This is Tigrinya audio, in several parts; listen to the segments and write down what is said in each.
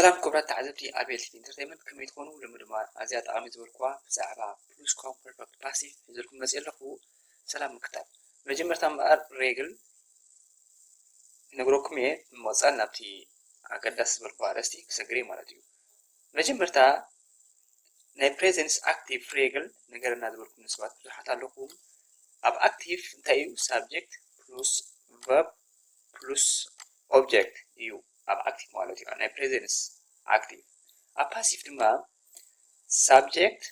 ሰላም ክቡራት ተዓዘብቲ ኣቤል ቲቪ ኢንተርቴይንመንት፣ ከመይ ትኾኑ? ሎሚ ድማ ኣዝያ ጠቓሚ ዝበልኩዋ ብዛዕባ ፕሉስ ኳምፐርፈክት ፓሲቭ ሒዘልኩም መፅእ ኣለኹ። ሰላም ምክታል። መጀመርታ እምበኣር ሬግል ይነግረኩም እየ። ብምቕፃል ናብቲ ኣገዳሲ ዝበልኩዋ ኣርእስቲ ክሰግር እየ ማለት እዩ። መጀመርታ ናይ ፕሬዘንስ ኣክቲቭ ሬግል ነገረና ዝበልኩም ሰባት ብዙሓት ኣለኹም። ኣብ ኣክቲቭ እንታይ እዩ? ሳብጀክት ፕሉስ ቨርብ ፕሉስ ኦብጀክት እዩ ኣብ ኣክቲቭ ማለት እዩ። ናይ ፕሬዘንስ ኣክቲቭ። ኣብ ፓሲቭ ድማ ሳብጀክት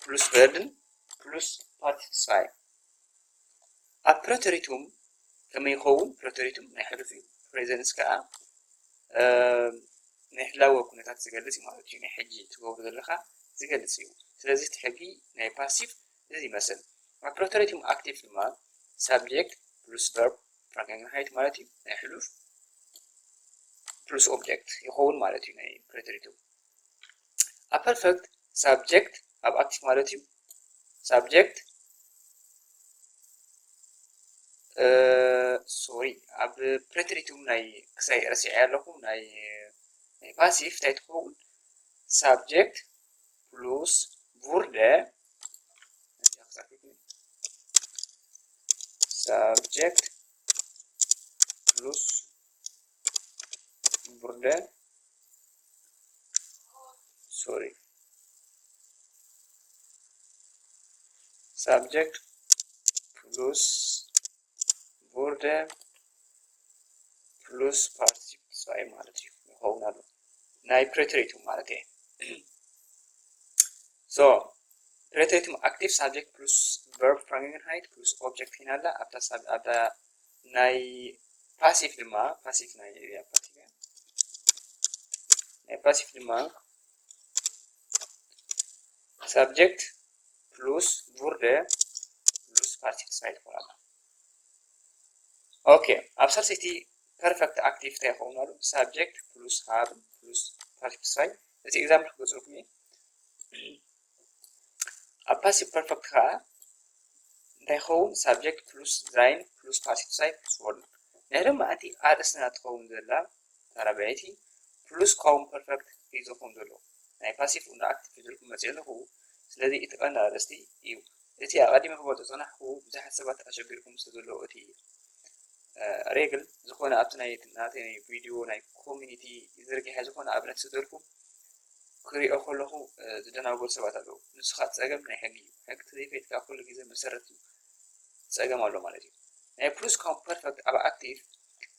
ፕሉስ ቨርብን ፕሉስ ፓርቲሲፕስ ፋይል። ኣብ ፕሪተሪቱም ከመይ ይኸውን? ፕሪተሪቱም ናይ ሕሉፍ እዩ። ፕሬዘንስ ከዓ ናይ ህላወ ኩነታት ዝገልጽ እዩ ማለት እዩ። ናይ ሕጂ ትገብሮ ዘለኻ ዝገልጽ እዩ። ስለዚ እቲ ሕጊ ናይ ፓሲቭ እዚ ይመስል። ኣብ ፕሪተሪቱም ኣክቲቭ ድማ ሳብጀክት ፕሉስ ቨርብ ፍራንክሊን ሃይት ማለት እዩ። ናይ ሕሉፍ ፕሉስ ኦብጀክት ይኸውን ማለት እዩ ናይ ፕሪተሪቱም። ኣብ ፐርፈክት ሳብጀክት ኣብ ኣክቲቭ ማለት እዩ። ሳብጀክት ሶሪ ኣብ ፕሪተሪቱም ናይ ክሳይ ረሲዐ ኣለኹ ናይ ናይ ፓሲቭ እንታይ ትኸውን? ሳብጀክት ፕሉስ ቡርደ ሳብጀክት ፕሉስ ቡርደ ሶሪ ሳብጀክት ፕሉስ ቡርደ ፕሉስ ፓርቲሲፕስ ፋይል ማለት እዩ ይኸውን ኣሎ ናይ ፕሪተሪቱም ማለት እየ። ሶ ፕሪተሪቱም ኣክቲቭ ሳብጀክት ፕሉስ ቨርብ ፍራንክሊን ሃይት ፕሉስ ኦብጀክት ሂና ኣላ ኣብታ ናይ ፓሲቭ ድማ ፓሲቭ ናይ ፓሲቭ ናይ ፓሲቭ ድማ ሳብጀክት ፕሉስ ቡርደ ፕሉስ ፓርቲሲፕስ ፋይል ትኾን ኣላ። ኦኬ ኣብ ሳልሰይቲ ፐርፈክት ኣክቲቭ እንታይ ይኸውን ኣሎ? ሳብጀክት ፕሉስ ሃብ ፕሉስ ፓርቲሲፕስ ፋይል። እቲ ኤግዛምፕል ክገልፅልኩም እየ። ኣብ ፓሲቭ ፐርፈክት ከዓ እንታይ ይኸውን? ሳብጀክት ፕሉስ ዛይን ፕሉስ ፓሲቭ ሳይድ ፕሉስ ቨርብ። ናይ ሎማዓንቲ ኣርእስትና ትኸውን ዘላ ተራባይቲ ፕሉስ ኳውን ፐርፈክት እዩ ዝኸውን ዘሎ። ናይ ፓሲቭ እንዳ ኣክቲቭ ሒዘልኩም መፅእ ኣለኹ። ስለዚ እቲ ቀንዲ ኣርእስቲ እዩ። እቲ ኣቐዲመ ክገልፆ ዝፀናሕኩ ብዙሓት ሰባት ኣሸጊርኩም ስለ ዘሎ እቲ ሬግል ዝኾነ ኣብቲ ናይ ናተይ ናይ ቪድዮ ናይ ኮሚኒቲ ዝርግሐ ዝኾነ ኣብነት ስደልኩም ክሪኦ ከለኹ ዝደናገሩ ሰባት ኣለዉ። ንሱ ከዓ ፀገም ናይ ሕጊ እዩ። ሕጊ ተዘይፈይጥካ ኩሉ ግዜ መሰረት እዩ ፀገም ኣሎ ማለት እዩ። ናይ ፕሉስ ኳውን ፐርፈክት ኣብ ኣክቲቭ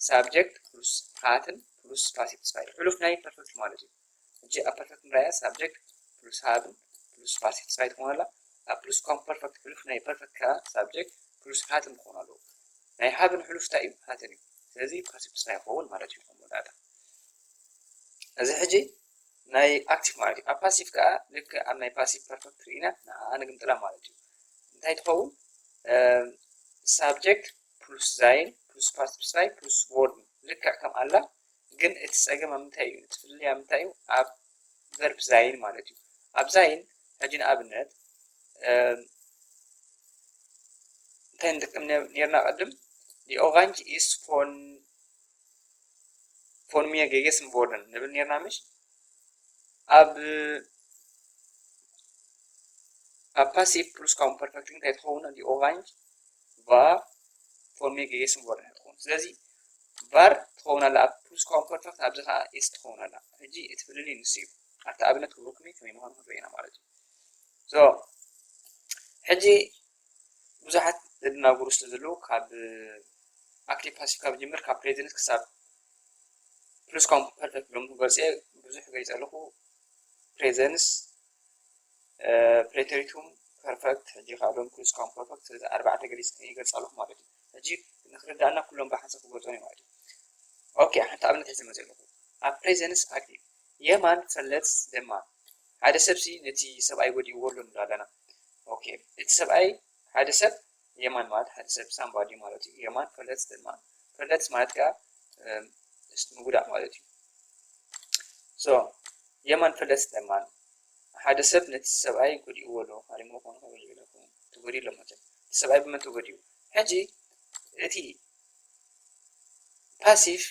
ሳብጀክት ፕሉስ ሃትን ፕሉስ ፓሲቭ ስፋይል ሕሉፍ ናይ ፐርፈክት ማለት እዩ። ሕጂ ኣብ ፐርፈክት ንራያ ሳብጀክት ፕሉስ ሃብን ፕሉስ ፓሲቭ ስፋይል ትኾን ኣላ። ኣብ ፕሉስ ኳውን ፐርፈክት ሕሉፍ ናይ ፐርፈክት ከዓ ሳብጀክት ፕሉስ ሃትን ክኾን ኣለዎ። ናይ ሃብን ሕሉፍ እንታይ እዩ? ሃትን እዩ። ስለዚ ፓሲቭ ስፋይል ይኸውን ማለት እዩ። መወዳእታ እዚ ሕጂ ናይ ኣክቲቭ ማለት እዩ። ኣብ ፓሲቭ ከዓ ልክዕ ኣብ ናይ ፓሲቭ ፐርፈክት ርኢና ንዓ ንግምጥላ ማለት እዩ። እንታይ ትኸውን? ሳብጀክት ፕሉስ ዛይን ፕሉስ ፓሲቭ ስፋይል ፕሉስ ቨርብ ልክዕ ከም ኣላ ግን እቲ ፀገም ኣብ ምንታይ እዩ? እቲ ፍልልይ ኣብ ምንታይ እዩ? ኣብ ቨርብ ዛይን ማለት እዩ። ኣብ ዛይን ሕጂ ንኣብነት እንታይ ንጥቀም ነርና ቅድም? The orange is von von mir gegessen worden ንብል ነርና ምሽ? ኣብ ኣብ ፓሲቭ ፕሉስ ኳውን ፐርፈክት እንታይ ትኸውን? The orange war von mir gegessen worden ትኸውን። ስለዚ ቫር ትኸውን ኣላ ኣብ ፕሉስ ኳውን ፐርፈክት፣ ኣብዚ ከዓ ኢስ ትኸውን ኣላ። ሕጂ እቲ ፍልልይ ንሱ እዩ። ኣብቲ ኣብነት ክብርኩም ከመይ ምዃኑ ክንርኢ ኢና ማለት እዩ። ሶ ሕጂ ብዙሓት ዘደናግሩ ስለ ዘለዉ ካብ ኣክቲቭ ፓሲቭ ካብ ጅምር ካብ ፕሬዘንስ ክሳብ ፕሉስ ኳውን ፐርፈክት ሎም ክገልፅ ብዙሕ ገይፀ ኣለኹ። ፕሬዘንስ ፕሬተሪቱም ፐርፈክት ሕጂ ከዓ ሎም ፕሉስ ኳውን ፐርፈክት ስለዚ ኣርባዕተ ገሊፅ ይገልፅ ኣለኹ ማለት እዩ። ሕጂ ንክርዳእና ኩሎም ብሓንሳብ ክገልፆ እዩ ማለት እዩ። ኦኬ ሓንቲ ኣብነት ሒዘ መፅእ ኣለኹ። ኣብ ፕሬዘንስ ኣክቲቭ የማን ፈለስ ደማን ሓደ ሰብሲ ነቲ ሰብኣይ ወዲእዎ ኣሎ ንብል ኣለና። ኦኬ እቲ ሰብኣይ ሓደ ሰብ የማን ማለት ሓደ ሰብ ሳምባዲ ማለት እዩ። የማን ፈለስ ደማን ፈለስ ማለት ከዓ ምጉዳእ ማለት እዩ። ሶ የማን ፈለስ ደማን ሓደ ሰብ ነቲ ሰብኣይ ጎዲእዎ ኣሎ። ሃሪሞ ኮነ ተጎዲኡ ኣሎ ማለት እዩ። እቲ ሰብኣይ ብመን ተጎዲኡ? ሕጂ እቲ ፓሲቭ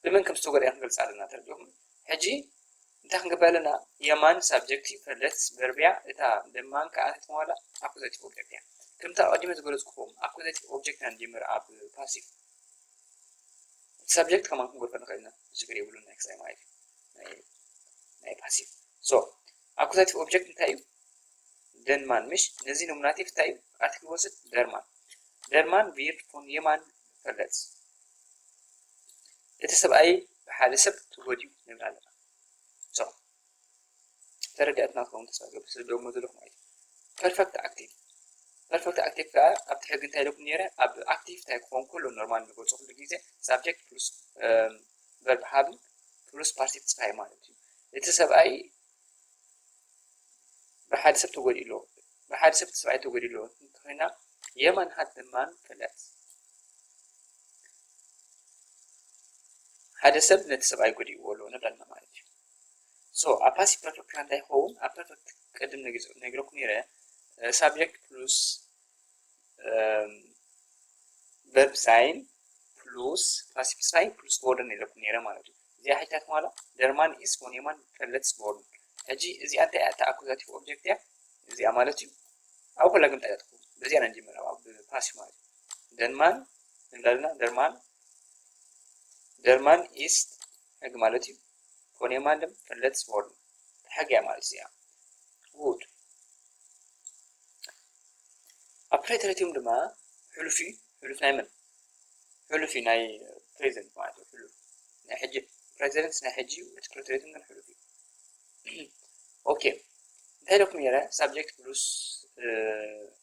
ብመን ከም ዝተጎድአ ክንገልፅ ኣለና ተረዲኹም። ሕጂ እንታይ ክንገብር ኣለና? የማን ሳብጀክት እዩ፣ ፈለትስ ቨርብ እያ፣ እታ ደማን ከኣ ተትመዋላ ኣኩዛቲቭ ኦብጀክት እያ። ከምቲ ኣቐዲመ ዝገለጽኩኹም ኣኩዛቲቭ ኦብጀክት ኢና ንጅምር ኣብ ፓሲቭ። ሳብጀክት ከማን ክንገድፎ ንኽእል ኢና፣ ችግር የብሉን። ናይ ክሳይ ማለት እዩ ናይ ናይ ፓሲቭ። So ኣኩዛቲቭ ኦብጀክት እንታይ እዩ? ደንማን ምሽ። ነዚ ኖሚናቲቭ እንታይ እዩ? ኣርቲክል ወስድ ደርማን። ደርማን ቪርድ ፎን የማን ፈለትስ። እቲ ሰብኣይ ብሓደ ሰብ ተጎዲኡ ንብል ኣለና። So ተረዲኣትና ትኸውን ተስፋ ገብር፣ ስለ ደሞ ዘለኹ ማለት እዩ። ፐርፈክት ኣክቲቭ። ፐርፈክት ኣክቲቭ ከኣ ኣብቲ ሕጊ እንታይ ኢለኩም ነይረ? ኣብ ኣክቲቭ እንታይ ክኸውን ከሎ ኖርማል ንገልጾ ኩሉ ግዜ ሳብጀክት ፕሉስ ቨርብ ሃብን ፕሉስ ፓሲቭ ተስፋይ ማለት እዩ። እቲ ሰብኣይ ብሓደ ሰብ ተጎዲኡ ኣሎ። ብሓደ ሰብ እቲ ሰብኣይ ተጎዲኡ ኣሎ እንተኾይና የማን ሃት ደማን ፈለትስ። ሓደ ሰብ ነቲ ሰብኣይ ጎዲእዎ ኣሎ ንብለና ማለት እዩ። So ኣብ ፓሲቭ ፐርፈክት እንታይ ይኸውን? ኣብ ፐርፈክት ቅድም ነጊ-፣ ነጊረኩም ነይረ። ሳብጀክት ፕሉስ ቨርብ ሳይን ፕሉስ ፓሲቭ ሳይን ፕሉስ ቨርብ ኢለኩም ነይረ ማለት እዩ። እዚኣ ሕጂ እንታይ ትማላ? ደርማን ኢስ ፎን የማን ፈለትስ ቨርብ። ሕጂ እዚኣ እንታይ እያ? እታ ኣኩዛቲቭ ኦብጀክት እያ እዚኣ ማለት እዩ። ኣብ ኩላ ግን እንታይ ትኸውን? በዚኣ ኢና ንጅምር ኣብ ፓሲቭ ማለት እዩ። ደርማን ንብል ኣለና። ደርማን ደርማን ኢስ ሕጊ ማለት እዩ። ፎን የማን ደም ፈለትስ ቨርብ። ሕጊ እያ ማለት እዚኣ። ጉድ። ኣብ ፕሬተሪቲዩም ድማ ሕሉፍ እዩ። ሕሉፍ ናይ መን? ሕሉፍ እዩ፣ ናይ ፕሬዘንት ማለት እዩ። ሕሉፍ ናይ ሕጂ፣ ፕሬዘንት ናይ ሕጂ እዩ። እቲ ፕሬተሪቲዩም ግን ሕሉፍ እዩ። ኦኬ፣ እንታይ ኢለኩም ነይረ? ሳብጀክት ፕሉስ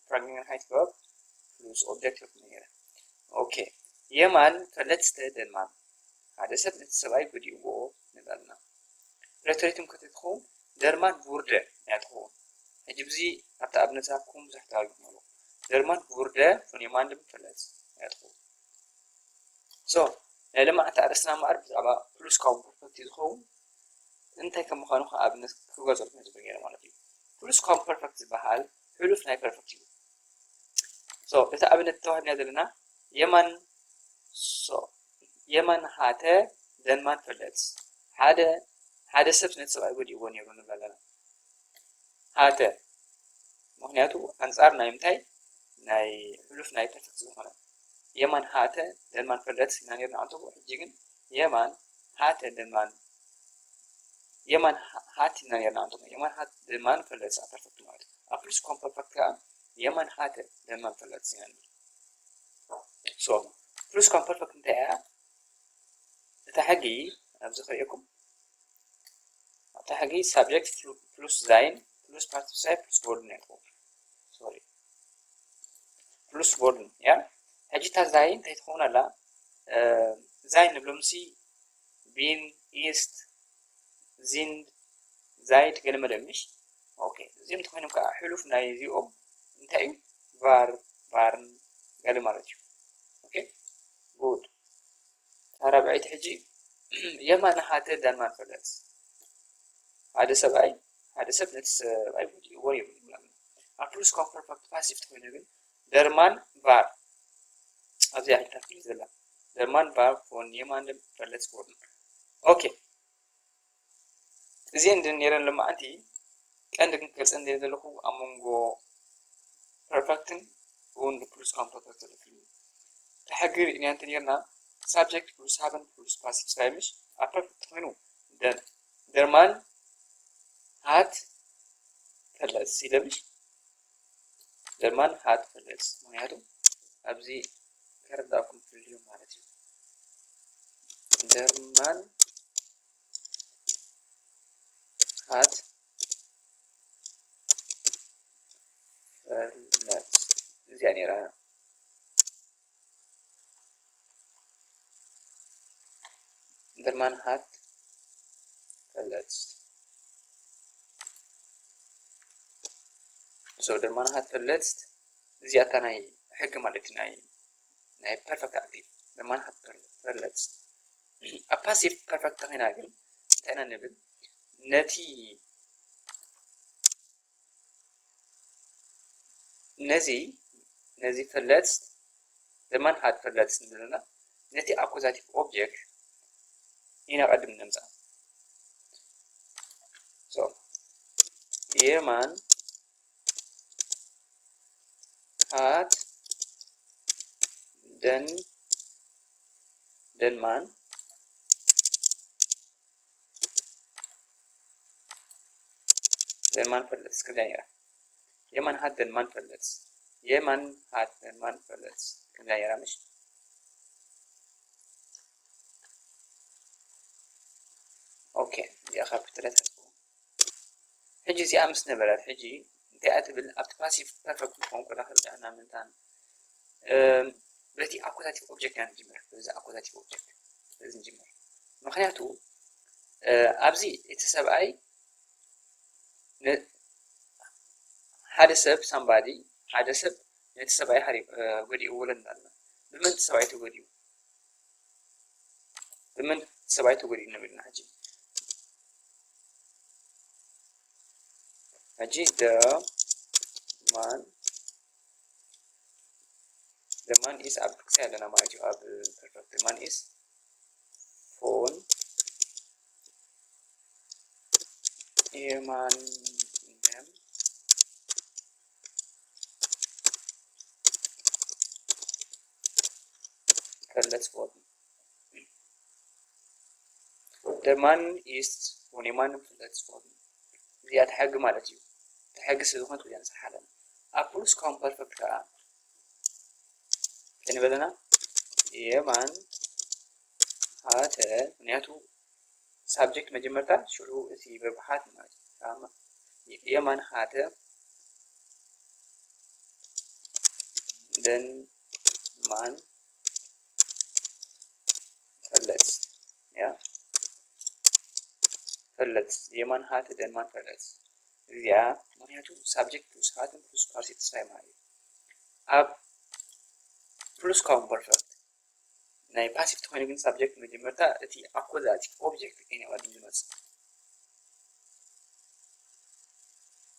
ፍራግመንት ሃይት ቨርብ ፕሉስ ኦብጀክት ኢለኩም ነይረ። ኦኬ፣ የማን ፈለትስ ደንማን። ሓደ ሰብ ነቲ ሰብኣይ ጎዲእዎ ንብል ኣለና። ፕሬተሪቲዩም ከተትኸውን ደርማን ቡርደ እያ ትኸውን። ሕጂ ብዚ ኣብቲ ኣብነት ዝሃብኩም ብዙሕ ተጋጊኹም ኣለኹም። ደርማን ቡርደ ፎን የማን ደም ፈለትስ እያ ትኸውን። So ናይ ሎማዓንቲ ኣርእስትና እምበኣር ብዛዕባ ፕሉስ ኳምፐርፈክት እዩ ዝኸውን። እንታይ ከም ምዃኑ ከኣ ኣብነት ክገልጸልኩም እየ ዝብል ነይረ ማለት እዩ። ፕሉስ ኳምፐርፈክት ዝበሃል ሕሉፍ ናይ ፐርፈክት እዩ። So እቲ ኣብነት ተዋሂብና ዘለና የማን፣ so የማን ሃተ ደንማን ፈለትስ። ሓደ ሓደ ሰብ ነቲ ሰብኣይ ጎዲእዎ ነይሩ ንብል ኣለና። ሃተ፣ ምኽንያቱ ኣንጻር ናይ ምንታይ? ናይ ሕሉፍ ናይ ፐርፈክት ዝኾነ። የማን ሃተ ደንማን ፈለትስ ኢና ነርና ኣንተቦ። ሕጂ ግን የማን ሃተ ደንማን፣ የማን ሃ-፣ ሃት ኢና ነርና ኣንተቦ። የማን ሃት ደንማን ፈለትስ ኣብ ፐርፈክት ማለት እዩ። ኣብ ፕሉስ ኳምፐርፈክት ከኣ የማን ሃተ ደንማን ፈለትስ ኢና ንብል። So ፕሉስ ኳምፐርፈክት እንታይ እያ? እታ ሕጊ ኣብዚ ከርእየኩም። ኣብታ ሕጊ ሳብጀክት ፕሉ-፣ ፕሉስ ዛይን ፕሉስ ፓርቲሲፕ ሳይ ፕሉስ ቨርብ ናይ ትኸውን። ሶሪ፣ ፕሉስ ቨርብ እያ። ሕጂ እታ ዛይን እንታይ ትኸውን ኣላ? እ፣ ዛይን ንብሎም ሲ ቢን፣ ኢስት፣ ዚንድ፣ ዛይድ ገለ መለ ምሽ? ኦኬ፣ እዚኦም እንተኾይኖም ከዓ ሕሉፍ ናይ እዚኦም እንታይ እዩ? ቫር፣ ቫርን ገለ ማለት እዩ። ኦኬ፣ ጉድ። እታ ራብዐይቲ ሕጂ የማን ሃተ ደንማን ፈለትስ። ሓደ ሰብኣይ፣ ሓደ ሰብ ነቲ ሰብኣይ ጎዲእዎ ይብል። ኣብ ፕሉስ ኳምፐርፈክት ፓሲቭ ተኾይኑ ግን ደርማን ቫር ኣብዚኣ ሕጂ ትብል ዘላ ደርማን ቫር ፎን የማን ደም ፈለትስ ቨርብ። ኦኬ፣ እዚኤን እንድን ነይረን ሎማዓንቲ ቀንዲ ግን ክገልጸን ደልየ ዘለኹ ኣብ መንጎ ፐርፈክትን እውን ፕሉስ ኳምፐርፈክት ዘሎ ፍልልይ። እቲ ሕጊ ርኢናዮ እንተ ነይርና ሳብጀክት ፕሉስ ሃበን ፕሉስ ፓሲቭ ሳይ ምሽ ኣብ ፐርፈክት ኮይኑ ደ-፣ ደርማን ሃት ፈለትስ ኢለ ምሽ? ደርማን ሃት ፈለትስ፣ ምኽንያቱ ኣብዚ ከረዳእኩም ፍልልዮም ማለት እዩ። ደርማን ሃት ፈለትስ እዚኣ ነይራ። ደርማን ሃት ፈለትስ። So ደርማን ሃት ፈለትስ እዚኣ እታ ናይ ሕጊ ማለት እዩ፣ ናይ፣ ናይ ፐርፈክት ኣክቲቭ። ደርማን ሃት ፈለትስ። ኣብ ፓሲቭ ፐርፈክት ተኾይና ግን እንታይ ኢና ንብል? ነቲ፣ ነዚ፣ ነዚ ፈለትስ ደርማን ሃት ፈለትስ ንብለና፣ ነቲ ኣኩዛቲቭ ኦብጀክት ኢና ቀድም ነምጽኣ። የማን ሃት ደን ደንማን ደንማን ፈለጽ ክብላ ነይራ። የማን ሃት ደንማን ፈለጽ። የማን ሃት ደንማን ፈለጽ ክብላ ነይራ። ምሽ ኦኬ፣ እዚኣ ካብ ክትረድ ሕጂ እዚኣ ምስ ነበረት፣ ሕጂ እንታይ እያ ትብል? ኣብቲ ፓሲቭ ፐርፌክት ክኾን ከሎ ክርዳእና ምንታን፣ እም፣ በቲ ኣኮዛቲቭ ኦብጀክት ኢና ንጅምር። በዚ ኣኮዛቲቭ ኦብጀክት በዚ ንጅምር። ምኽንያቱ፣ እ፣ ኣብዚ እቲ ሰብኣይ ን-፣ ሓደ ሰብ፣ ሳምባዲ፣ ሓደ ሰብ ነቲ ሰብኣይ ሃሪ-፣ እ፣ ጎዲእዎ ኣለና። ብመን እቲ ሰብኣይ ተጎዲኡ? ብመን እቲ ሰብኣይ ተጎዲኡ ንብል ኢና ሕጂ። ሕጂ the man፣ the man is ኣብ ክሳይ ኣለና ማለት እዩ። ኣብ ፐርፌክት the man is von የማን ፈለጽ worden። The man is von የማን ፈለጽ worden። እዚኣ እቲ ሕጊ ማለት እዩ። እቲ ሕጊ ስለ ዝኾነት እዚኣ ንሰርሓ ኣለና። ኣብ ፕሉስ ኳምፐርፈክት ከዓ እንታይ ንበለና? የማን ሃተ፣ ምኽንያቱ ሳብጀክት መጀመርታ ሽዑ እቲ ቨርብ ሃት ማለት እዩ። የማን ሃተ ደንማን ፈለጽ፣ ያ፣ ፈለጽ፣ የማን ሃተ ደንማን ፈለጽ። እዚኣ ምኽንያቱ ሳብጀክት ፕሉስ ሃትን ፕሉስ ፓርቲሲፕ ማለት እዩ። ኣብ ፕሉስ ኳምፐርፈክት ናይ ፓሲቭ ተኾይኑ ግን ሳብጀክት መጀመርታ እቲ ኣኮዛቲቭ ኦብጀክት እዩ ቀዲሙ ዝመጽእ።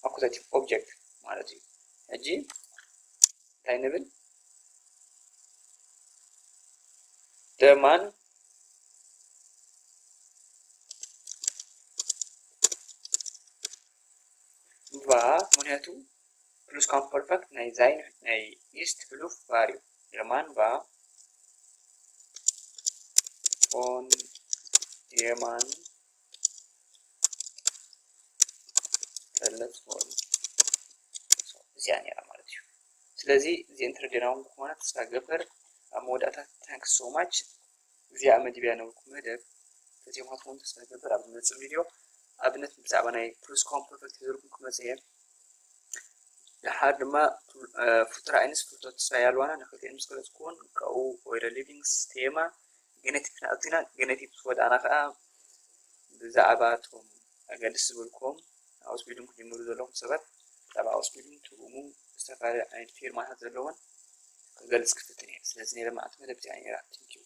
ኣኮዛቲቭ ኦብጀክት ማለት እዩ። ሕጂ እንታይ ንብል? ደማን ቫ፣ ምኽንያቱ ፕሉስ ኳምፐርፈክት ናይ ዛይን ናይ ኢስት ህሉፍ ቫር እዩ። ደማን ቫ von የማን ፈለጽ worden። እዚኣ ነይራ ማለት እዩ። ስለዚ እዚአን ተረዲእናዎም ምዃና ተስፋ እገብር። ኣብ መወዳእታ thanks so much። እዚኣ መዲብያ ነበርኩም መደብ ፈቲኹማ ትኾኑ ተስፋ እገብር። ኣብ ዝመጽእ ቪድዮ ኣብነት ብዛዕባ ናይ ፕሉስ ኳምፐርፈክት ሒዘልኩም ክመጽእ እየ። ደሓር ድማ፣ እ፣ ፍጡር ኣይንስ ፍጡር ተስፋ ያልዋና ንክልቲኤን ምስ ገለጽኩዎን ካብኡ ወደ ሊቪንግስ ቴማ ገነቲቭ ንኣቱ ኢና። ገነቲቭ ምስ ወዳእና ከዓ ብዛዕባ እቶም ኣገድስቲ ዝበልኩም ኣውስቢልዱንግ ክጅምሩ ዘለኹም ሰባት ብዛዕባ ኣውስቢልዱንግ ትርጉሙ፣ ዝተፈላለዩ ዓይነት ፊርማታት ዘለዎን ክገልጽ ክፍትን እየ። ስለዚ ናይ ሎማዓንቲ መደብ እዚኣ ነይራ። Thank you።